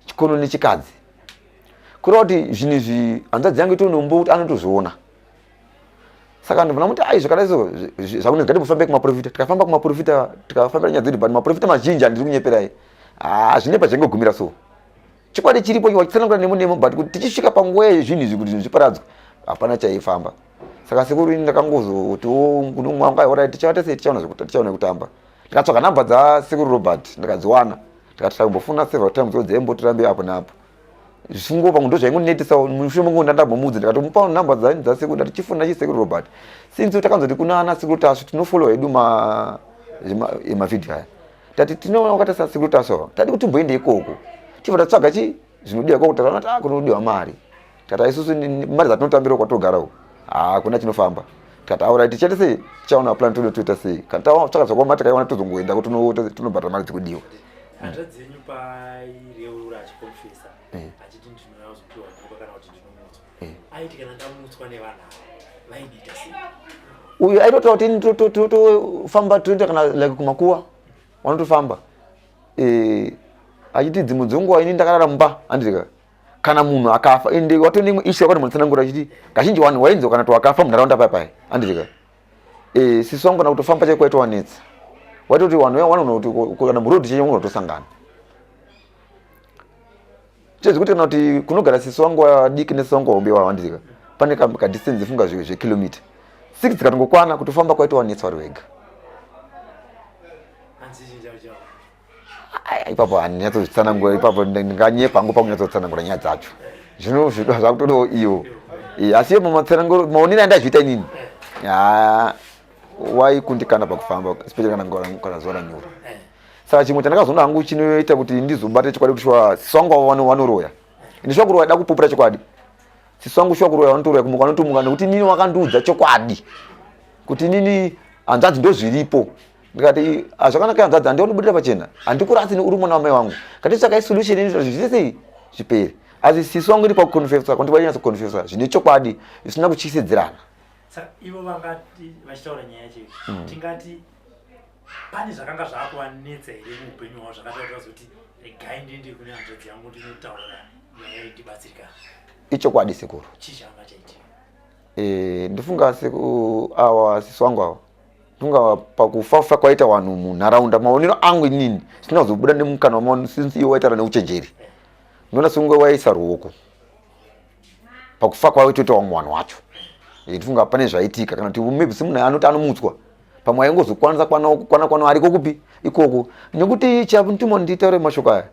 chikono nechikadzi kureva kuti zvinhu izvi hanzvadzi yangu itonombo kuti anotozviona. Saka ndibvuna muti ai zvakadai so zvakunzi ngatimbofambe kumaprofita. Tikafamba kumaprofita tikafambira nyaya dzedu but maprofita mazhinji handiri kunyeperai hazvine pazvaingogumira so chokwadi chiripo wachitsanangura nemo nemo but kuti tichisvika panguva yezvinhu izvi kuti zvinhu zviparadzwe hapana chaifamba. Saka sekuru ini ndakangozotiwo kune umwe wangu aiora tichaita sei tichaona zvekuta tichaona kutamba. Ndikatsvaga namba dzasekuru Robert ndikadziwana ndikati takambofona several times dzaimbotirambe apo neapo. Zvisungo pangu ndozvaingonetesa mushure mangu ndandambomudza ndikatomupa namba dzasekuru ndati chifona chisekuru Robert. Since takanzoti kuna ana sekuru Tasvu tinofollow hedu mavhidhiyo aya. Tati tinoona wakati sasekuru Tasvu ava tadi kuti timboende ikoko tibva tatsvaga chi zvinodiwa ikoko takaona kuti kunodiwa mari. Tati isusu mari dzatinotambira kwatogara uko hakuna chinofamba. Tikati alright tichaita sei tichaona plan toda toita sei kana tatsvaka zvakaoma tikaiwana tozongoenda tinobhadhara mari dzikudiwa. Hanzvadzi yenyu paireurura achikonfesa achiti ndinouya kuzopiwa nyoka kana kuti ndinomutswa aiti kana ndamutswa nevanhu ava vaidiita sei? Uyu aitotaura kuti totofamba toenda kana like kumakuwa. Wanotofamba eh, achiti dzimwe dzenguva ini ndakarara mumba handika kana munhu akafa ende watone imwe issue yakati munotsanangura achiti kazhinji vanhu wainzwa kana kuti wakafa munharaunda paya paya handika eh, sisi wangu kana kutofamba chaiko waitowanetsa waitoti vanhu vanoona kuti kana muroad chenyu unotosangana chezvi kuti kana kuti kunogara sisi wangu vadiki nesisi wangu vahombe vawandika pane kadistance funga zvekilomita six dzikatongokwana kutofamba kwaitowanetsa vari wega ipapo handinyatsozvitsanangura ipapo ndinganyepa hangu pakunyatsotsanangura nyaya dzacho zvino zvakutodawo iyo asi iyo mamatsananguro maonero andazviita inini haa waikundikana pakufamba especially kana kana zuva ranyura saka chimwe chandakazoona hangu chinoita kuti ndizobate chokwadi kuti shuwa sisi wangu vanoroya ende shuwa kuroya da kupupura chokwadi sisi wangu shuwa kuroya vanotoroya kumuka vanotomuka nekuti nini wakandiudza chokwadi kuti nini hanzvadzi ndozviripo ndikati ah, zvakanaka hanzvadzi handioni kubudira pachena handikurasi uri mwana wamai wangu kati tsvakai solution inoita kuti zvise sei zvipere asi sisi wangu iri pakuconfessa kwanditi vainyatso kuconfessa zvine chokwadi zvisina kutyisidzirana saka ivo vangati vachitaura nyaya yacho mm. tingati pane zvakanga zvakuvanetsa here muupenyu hwavo zvakati kuti vazoti regai ndiende kune hanzvadzi yangu ndinotaura nyaya iyi ndibatsirikana ichokwadi sekuru chii changa chaitika eh, ndifunga seku awa sisi wangu awa ndifunga pakufafa kwaita vanhu munharaunda maonero angu inini sina kuzobuda nemukanwa mavo since iwo waitaura neuchenjeri ndinoona sekunge waisa ruoko pakufa kwaitoita vamwe vanhu wacho eh, ndifunga pane zvaitika kana kuti maybe semunhu anoti anomutswa pamwe aingozokwanisa kwana kwana ariko kupi ikoko nekuti chamutumo nditaure mashoko aya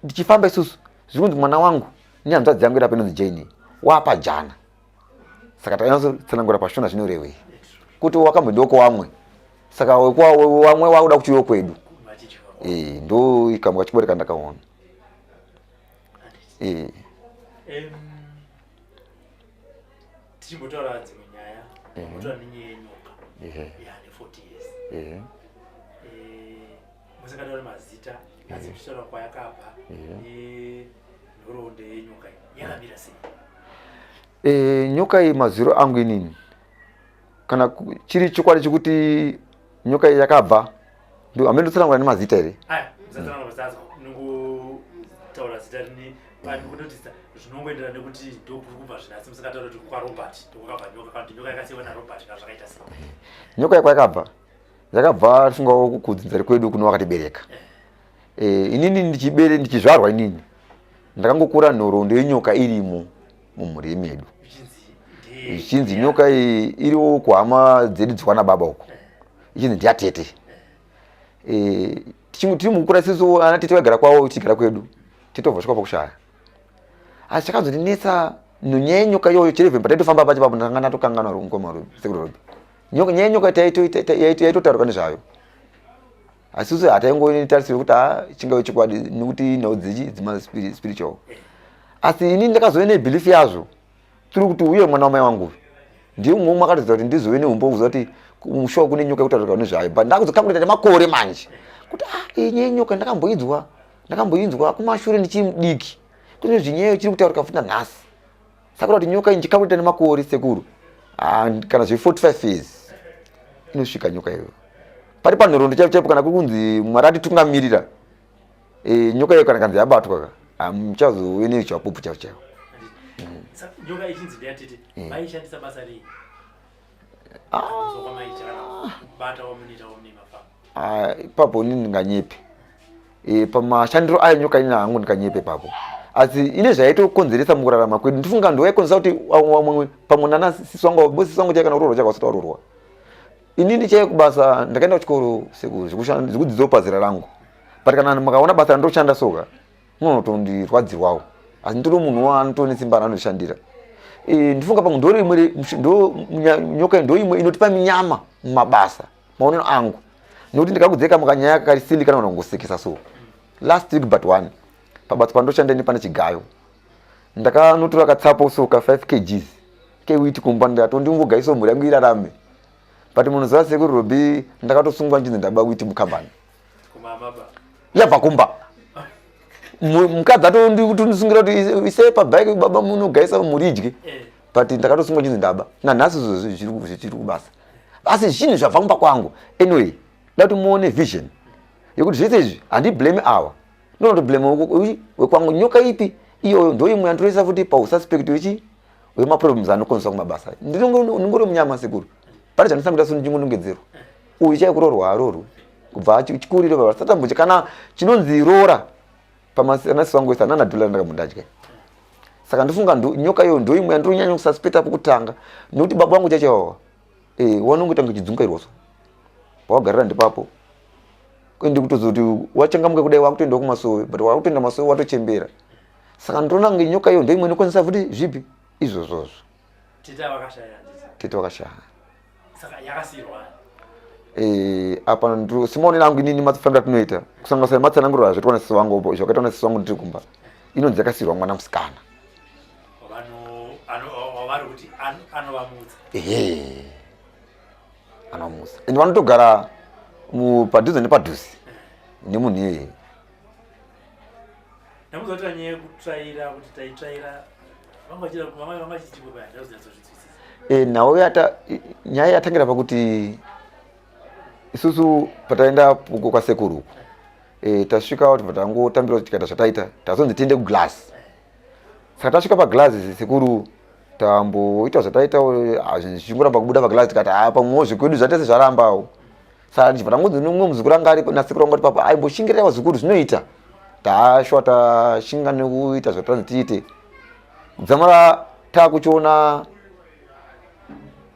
ndichifamba isusu zviri kunzi mwana wangu nehanzvadzi yangu irapo inonzi jane wapa jana saka takanyatsotsanangura pashona zvinorevei kuti wakamboendawo kwawamwe saka wamwe wakuda kuti iwe kwedu eh, ndo ikamwe kachibori kandakaona eh. Tichimbotaura dzimwe nyaya mbotaura nenyaya yenyoka yane 40 years eh, musingataure mazita asi tichitaura kwayakabva nenhoroondo yenyoka iyi yakamira sei? Eh, nyoka iyi mazwiro angu inini kana chiri chokwadi chekuti nyoka iyi yakabva hamene ndotsanangura nemazita here taura zita rini pandinotisa zvinongoenderana nekuti ndokuri kubva zvinhu asi musingataura kuti kwarobert ndokwakabva nyoka kana kuti nyoka yakasiiwa narobert kana zvakaita sei nyoka yakwayakabva yakabva tifungawo kudzinza rekwedu kuno wakatibereka eh. Eh, inini ndichibere ndichizvarwa inini ndakangokura nhoroondo yenyoka irimo mumhuri yemedu zvichinzi nyoka iyi iriwo kuhama dzedu dzikwana baba uko ichinzi ndiyatete eh, tiri mukukura isisu ana tete vaigara kwavo tichigara kwedu tete obva svika pakushaya asi chakazondinetsa nyaya yenyoka iyoyo chirevhemba taitofamba pacho papo ndanga ndatokanganwa mukoma sekuru robi nyaya yenyoka yaitotaurwa nezvayo asi usu hataingotarisira kuti ha chingave chokwadi nekuti nhau dzichi dzimaspiritual asi ini ndakazove nebelief yazvo tiri kuti uye mwana wamai wangu ndiye umwe umwe akatoziva kuti ndizove neumbo kuziva kuti mushuwa kune nyoka yekutaurika nezvayo but ndakuzokakuleta nemakore manje kuti ah iyi nyaya yenyoka ndakamboinzwa ndakamboinzwa kumashure ndichiri mudiki kune zvinyeyo chiri kutaurika futi nanhasi saka kuti nyoka iyi ndichikakuleta nemakore sekuru ah, kana zve 45 years inosvika nyoka iyoyo pari panhoroondo chaipo chaipo kana kuri kunzi mwari atitungamirira e, nyoka iyo kana kanzi yabatwa ka hamuchazove nechapupu chaivo chaivo nyoka ichinzi ndeyatete eh. vaishandisa basa rei ah. ah, ipapo ini ndinganyepe e, pamashandiro ayo nyoka ini hangu ndinganyepe ipapo asi ine zvaitokonzeresa mukurarama kwedu ndifunga ndoyaikonzeresa kuti vamwe pamwe nana sisi wangu sisi wangu chai kana kuroorwa chakasati waroorwa Inini chaiye kubasa ndakaenda kuchikoro sekuru zvekudzidzawo pazera rangu but kana makaona basa randoshanda soka munotondirwadzirwawo asi ndiri munhu waanotone simba raanondishandira eh, ndifunga pamwe ndorimwe nyoka ndoimwe inotipa minyama mumabasa maonero angu nekuti ndikakudzeka mukanyaya kakasili kana kunongosekesa so last week but one pabasa pandoshanda ini pane chigayo ndakanotora katsapo so ka 5 kgs kewiti kumba ndikato ndingogaisawo mhuri yangu irarame but munoziva sekuru robi ndakatosungwa ndinzi ndaba witi mukambani yabva kumba mukadzi atondisungira kuti isei pabhaiki baba munogaisa mhuri idye eh. but ndakatosungwa ndinzi ndaba nanhasi zvichiri kubasa asi zvinhu zvabva kumba kwangu anyway da kuti muone vision Yekuti zvese izvi handiblame awa. Ndinotoblame wekwangu nyoka ipi iyoyo ndoimwe yandinoisa futi paususpect wechi wemaproblems anokonzesa kumabasa. Ndinongori munyama sekuru. Pane zvandisanga kuita sindichingonongedzerwa. Uyu chai kuroorwa haroorwi. Kubva chikuriro baba satambuche kana chinonzi roora pamasisi wangu wese hanana dhula ndakambondadya. Saka ndofunga nyoka iyoyo ndoimwe yandinonyanya kususpecta pokutanga nekuti baba vangu chachawawa. Eh, wanongoita kunge chidzungairwa so. Pawagarira ndipapo. Ende kutozoti wachangamuka kudai wakutoenda kumasowe but wakutoenda masowe watochembera. Saka ndinoona kunge nyoka iyo ndoimwe inokwanisa futi zvipi izvozvozvo. Tete vakashaya handiti? Tete vakashaya. Saka yakasirwa. Eh, apa ndiro simaonero angu inini mafambiro atinoita kusanganisa matsananguriro azvaitwa nasisi vangu zvakaitwa nasisi vangu ndiri kumba inonzi yakasirwa mwana musikana. Wavari kuti anovamutsa. Ehe. Anovamutsa. Ende vanotogara padhuze nepadhuze nemunhu iyeye. Ndamuzotira nyaya yekutsvaira kuti taitsvaira vanga vachida vanga vachiti baba ndazonyatsozvinzwisisa. Eh, nhau yata nyaya yatangira pakuti isusu pataenda kwasekuru uku eh, tasvika tibva tangotambira tikaita zvataita tazonzi tiende kuglass saka tasvika paglass sekuru tamboita zvataita ah, zvichingoramba kubuda paglass tikati haa ah, pamwewo zvekwedu zvatese zvarambawo saka tichibva tangonzi nomumwe muzukuru anga aripo nasekuru wangu ari papo aimboshingirira vazukuru zvinoita tashwa tashinga nekuita zvatanzi tiite kudzamara takuchiona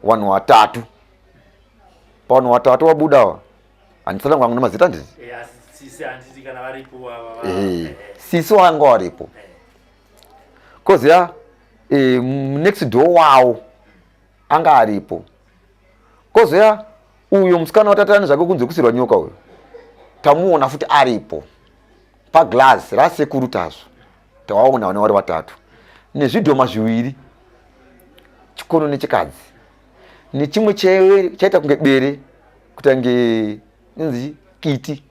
vanhu vatatu pavanhu vatatu wabuda handisana kwangu nemazita handiti eh, sisi wanga waripo koziya eh, next door wawo anga aripo kozoya uyo musikana watatani zvake kunze kusirwa nyoka uyo tamuona futi aripo paglass rasekuru tazvo tawaona vane vari vatatu nezvidhoma zviviri chikono nechikadzi nechimwe chaita kunge bere kutange inzi kiti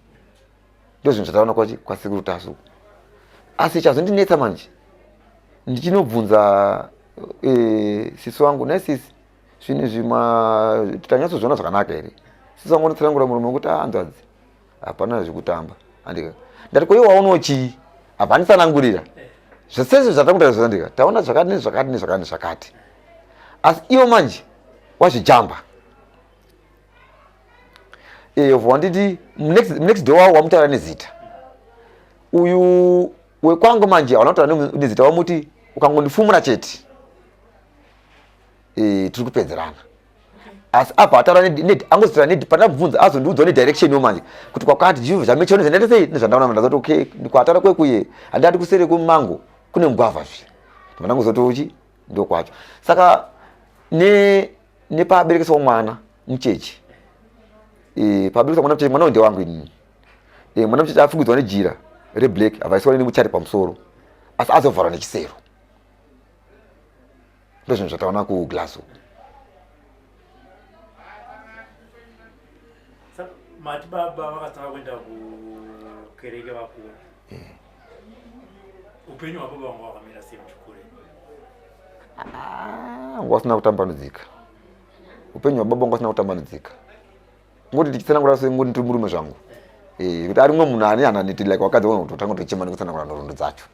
ndozvinhu zvataona kwachi kwasekuru tasu asi chazondinetsa manje ndichinobvunza e, sisi wangu naye sisi zvinhu izvi tanyatsozviona zvakanaka here sisi wangu unotsanangura murume wekuti ah, hanzvadzi hapana zvekutamba andika ndati ko iwe waonawo chii abva anditsanangurira zvesese zvatanguta zvandika taona zvakati nezvakati nezvakati nezvakati asi iwo manje wazvijamba eh, wanditi next door wavo wamutaura nezita uyu wekwangu manje hauna kutaura nezita wamuti ukangondifumura chete eh, tiri kupedzerana asi apa ataura angozotaura ne pandabvunza azondiudzawo nedirection yo manje kuti kwakati zvinhu zvamechono zvandaita sei nezvandaona ndazoti okay kwataura kwekuye handati kuseri kwemango kune mugwavha zve ndangozoti uchi ndokwacho saka ne nepaaberekeswa mwana mucheche e, paaberekeswa mwana mucheche mwana uyu ndewangu inini e, mwana mucheche afukidzwa nejira reblack avaiswa nemuchari pamusoro asi azovharwa nechisero ndozvinhu zvataona kuglasgow mati baba vakatanga kuenda kukereke vakura eh. upenyu hwababa vanga wakamira sei muchikure ah, wanga usina kutambanudzika upenyu hwababa wanga usina kutambanudzika ngoti tichitsanangura se ngoti ndiri murume zvangu eh, kuti ari mumwe munhu ani ananeti like wakadzi vanototanga kutochema nekutsanangura nhoroondo dzacho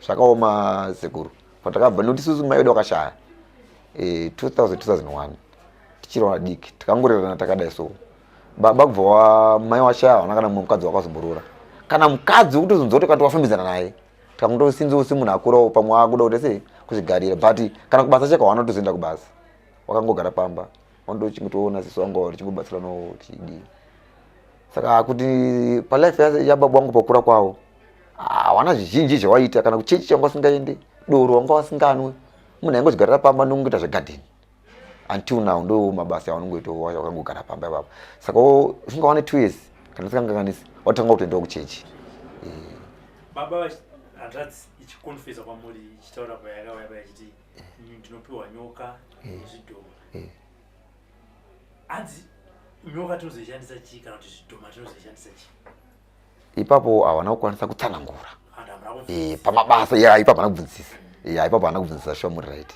zvakaoma sekuru patakabva nekuti isusu mai vedu vakashaya 2000 2001 tichiri vadiki takangorerana takadai so baba kubva wa mai washaya hawana kana mumwe mukadzi wakazomboroora kana mukadzi wekutozonzwa kuti kati wafambidzana naye tikangotosinzi usi munhu akurawo pamwe akuda kuti sei kuzvigarira but kana kubasa cheko hawana kutozoenda kubasa wakangogara pamba wandochingotoona sisi wangu tichingobatsiranawo tichidii saka kuti palife yababa wangu pakura kwavo hawana zvizhinji zvawaita kana kuchechi changa wasingaende doro wanga wasinganwe munhu aingozigarira pamba nongoita zvegadheni until now ndo mabasa avanongoita wakangogara pamba ipapo saka usinga wane two years kana usinganganisi watanga kutoendawo kuchechi eh. baba hanzvadzi ichikonfesa kwamuri ichitaura payakauya paya ichiti ndinopiwa nyoka eh. nezvidhoma eh. hanzi nyoka tinozoishandisa chii kana kuti zvidhoma tinozoishandisa chii Ipapo hawana kukwanisa kutsanangura eh, pamabasa ya ipapo haana kubvunzisisa ya ipapo haana kubvunzisisa sure muri right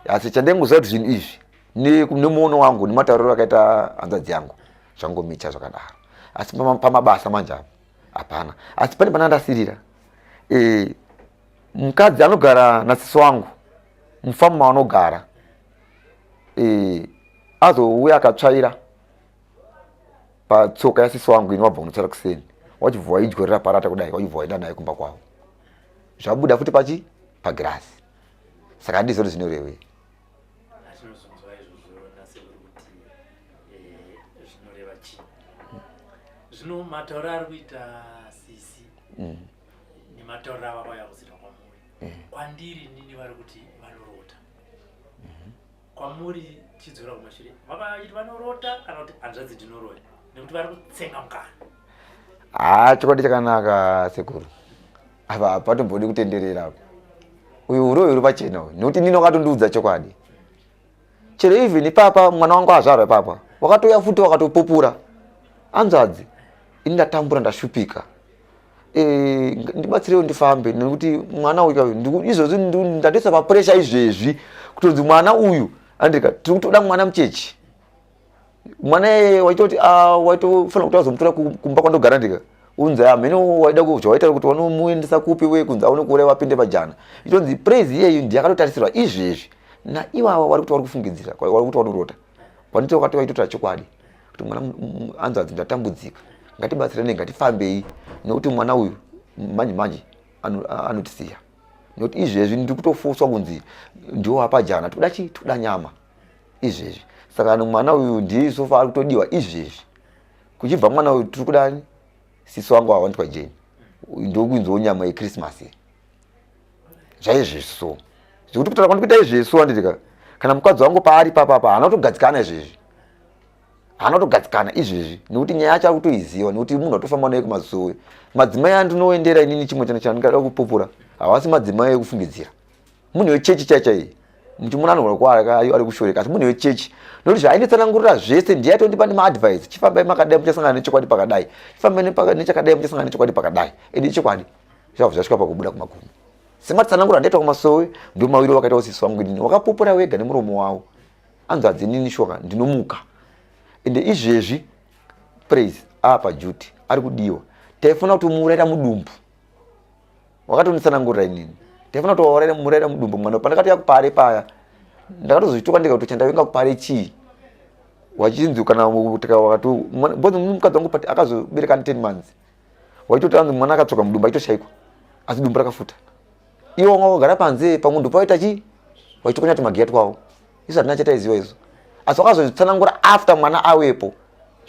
asi chandaingoziva kuti zvinhu izvi nemuono wangu nematauriro akaita hanzvadzi yangu zvangomicha zvakadaro asi pamabasa manje apa Hapana. Asi pane pana ndasirira. Eh, mukadzi anogara nasisi wangu mufamu maanogara eh, azouya akatsvaira patsoka yasisi wangu ini wabva kunotsvaira kuseni wachibva waidyorera parata kudai wachibva waenda naye kumba kwavo zvabuda futi pachi pagirasi saka handizivi kuti zvinorevei Atinozonzwa izvozvo nasekuru kuti eh, zvinoreva chii. Zvino matauro ari kuita sisi nematauriro avakauya kuzoita kwamuri kwandiri nini vari kuti vanorota kwamuri chidzora kumashure vakachiti vanorota kana kuti hanzvadzi ndinoroya nekuti vari kutsenga mukana. Haa chokwadi chakanaka sekuru apa hapatombodi kutenderera apa uyu uroyi uri pachena uyu nekuti nini wakatondiudza chokwadi chero even ipapa mwana wangu azvarwa ipapa wakatouya futi wakatopupura anzvadzi ini ndatambura ndashupika e, ndibatsirewo ndifambe nekuti mwana uyu izvozvi ndatoisa papuresha izvezvi kutonzi mwana uyu andika tiri kutoda mwana muchechi mwana iyeye waitoti ah, waitofanira kuti azomutora kumba kwandogara ndika unzi hamene ah, waida zvawaita kuti wanomuendesa kupi we kunzi aone kuuraya wapinde pajana itonzi praise iyeyu ndiye akatotarisirwa izvezvi naiwawa wari kuti wari kufungidzira wari kuti wanorota wanite wakati waitotora chokwadi kuti mwana anzwadzi ndatambudzika ngatibatsirane ngatifambei nekuti mwana uyu manje manje anotisiya nekuti izvezvi ndiri kutofoswa kunzi ndiwo wapajana tikuda chii tikuda nyama izvezvi saka mwana uyu ndiye sofa ari kutodiwa izvezvi kuchibva mwana uyu tiri kudani sisi wangu awanitwa jeni ndokuinzwawo nyama yechristmas iyi zvaizvezvi so zvekuti kutaura kwandikuita izvezvi so anditika kana mukadzi wangu paari papapa haana kutogadzikana izvezvi haana kutogadzikana izvezvi nekuti nyaya yacho ari kutoiziva nekuti munhu atofamba naye kumazowe madzimai andinoendera inini chimwe chana chandingada kupupura havasi madzimai ekufungidzira munhu wechechi chai chai muchimuona anogona kuva ari kushoreka asi munhu wechechi nokuti zvaainditsanangurira zvese ndiye atondipa nemaadvice chifambai makadai muchasangana nechokwadi pakadai chifambai nechakadai muchasangana nechokwadi pakadai ende ichokwadi zvabva zvasvika pakubuda kumagumo sematsanangura andaitwa kumasowe ndo mawiri wakaita usisi wangu inini wakapupura wega nemuromo wawo anzi hadzinini shoka ndinomuka ende izvezvi praise apa duty ari kudiwa taifanira kutomuuraira mudumbu wakatonditsanangurira inini ndaifanira kutowaurayira murayira mudumbu mwana pandakatouya kupare paya ndakatozozvituka ndega kuti chandavinga kupare chii wachinzi kana wakati because mukadzi wangu akazobereka 10 months waitoti anzi mwana akatsoka mudumbu aitoshaikwa asi dumbu rakafuta iwo wanga wakagara panze pamwe ndopawaita chii waitokonya tumagiya twawo isu hatina chataiziva izvo asi wakazozvitsanangura after mwana awepo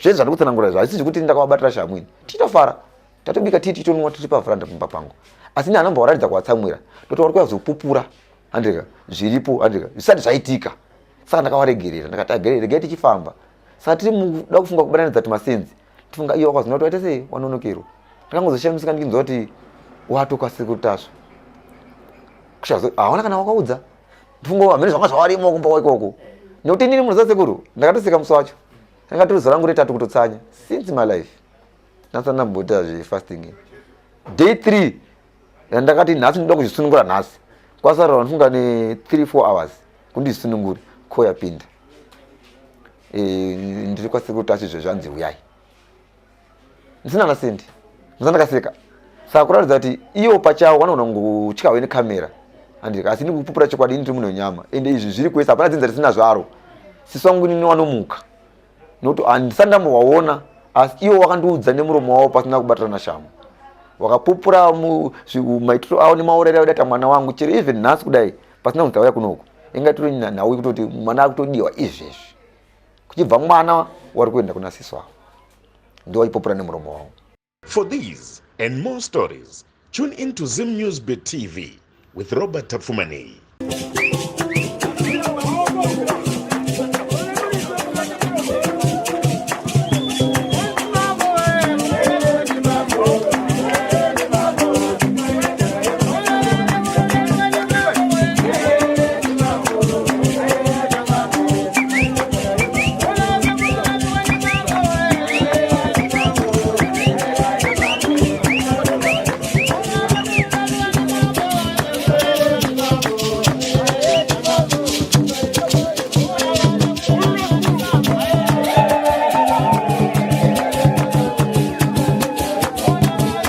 zvese zvandiri kutsanangura izvo hazisi zvekuti ndakavabatira shamwini tichitofara tatobika tii tichitonwa tiri pavhuranda pamba pangu asi ini anombovaratidza kuvatsamwira ndoti vari kuyazopupura andika zviripo andika zvisati zvaitika saka ndakavaregerera ndakati agerere regai tichifamba saka tiri muda kufunga kubatanidza tumasenzi tifunga iyo wakazona kuti waita sei wanonokerwa ndakangozoshamisika ndichinzwa kuti watoka sekuru tasva kushazo hawana kana wakaudza ndifunga hamene zvanga zvawarimo kumba kwaikoko nekuti inini munoziva sekuru ndakatoseka musi wacho ndakatiri zuva rangu retatu kutotsanya since my life nhasi andamboita zvefasting day 3 yandakati nhasi ndinoda kuzvisunungura nhasi kwasarira ndifunga ne 3 4 hours kundizvisunungure ko yapinda e, ndiri kwasekuru tacho izvo zvanzi huyai ndisina na sendi ndisina ndakaseka saka kuratidza kuti iwo pachawo vanogona kungotyawo nekamera andika asi ndikupupura chokwadi ini ndiri munhu wenyama ende izvi zviri kwese hapana dzinza risina zvaro sisi wangu inini wanomuka nokuti handisati ndambovaona asi iwo wakandiudza nemuromo wavo pasina kubatirana shamu wakapupura maitiro avo nemaurayiro aida mwana wangu chero even nhasi kudai pasina kunzi tauya kunoku inga tiri nhau yekutoti mwana akutodiwa izvezvi kuchibva mwana wari kuenda kuna sisi wavo ndiwaipupura nemuromo wavo For these and more stories, tune in to Zim News Bit TV with Robert Tafumani.